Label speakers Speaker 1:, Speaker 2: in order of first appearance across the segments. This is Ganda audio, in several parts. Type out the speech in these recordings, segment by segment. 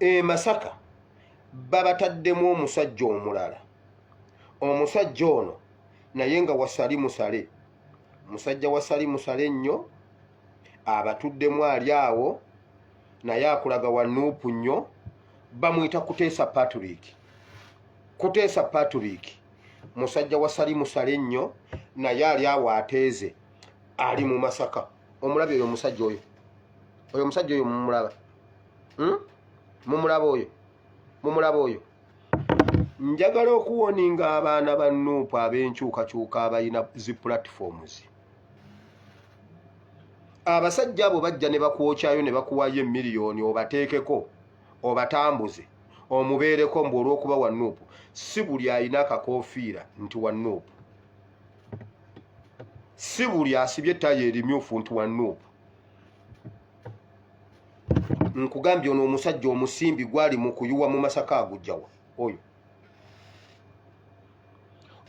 Speaker 1: E Masaka babataddemu omusajja omulala. Omusajja ono naye nga wasali musale, musajja wasali musale nnyo, abatuddemu ali awo naye akulaga wa nuupu nnyo. Bamuyita Kuteesa Patrick. Kuteesa Patrick musajja wasali musale nnyo, naye ali awo ateeze, ali mu Masaka. Omulabye oyo omusajja oyo? Oyo omusajja oyo mumulaba? Mumulaba oyo? Mumulaba oyo? Njagala okuwoninga abaana ba nuupu ab'enkyukakyuka abalina zi platforms. Abasajja abo bajja ne bakwokyayo ne bakuwayo emiliyoni obateekeko, obatambuze, omubeereko mbu olw'okuba wa nuupu. Si buli alina akakoofiira nti wa nuupu, si buli asibye ettaayi erimyufu nti wa nuupu. Nkugambye ono omusajja omusimbi gwali mu kuyuwa mu Masaka agujjawa oyo?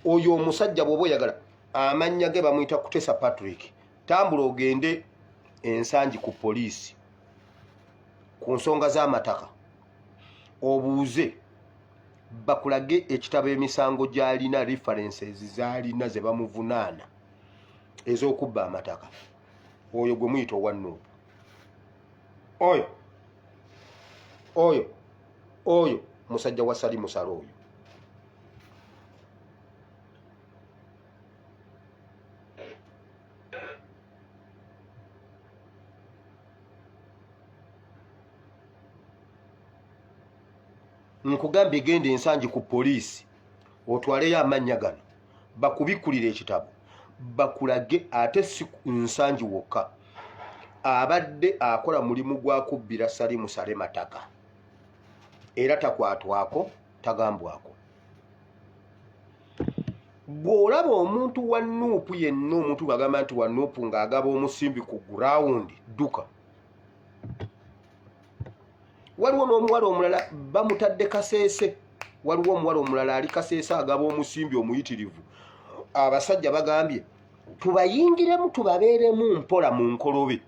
Speaker 1: Oyo omusajja bw'oba oyagala amannya ge, bamuyita Kutesa Patrick. Tambula ogende Ensangi ku poliisi ku nsonga z'amataka, obuuze bakulage ekitabo emisango gy'alina, references z'alina ze bamuvunaana ez'okubba amataka. Oyo gwe muyita owa nuupu, oyo oyo oyo musajja wa Sali Musala oyo. Nkugambye genda Ensangi ku poliisi otwaleyo amannya gano, bakubikkulira ekitabo bakulage. Ate si Nsangi wokka, abadde akola mulimu gwa kubbira Sali Musale mataka, era takwatwako, tagambwako. Bw'olaba omuntu wa nuupu yenna, omuntu ng'agamba nti wa nuupu, ng'agaba omusimbi ku gurawundi, dduka. Waliwo n'omuwala omulala bamutadde Kaseese. Waliwo omuwala omulala ali Kaseese agaba omusimbi omuyitirivu. Abasajja bagambye tubayingiremu, tubabeeremu mpola mu nkolobe.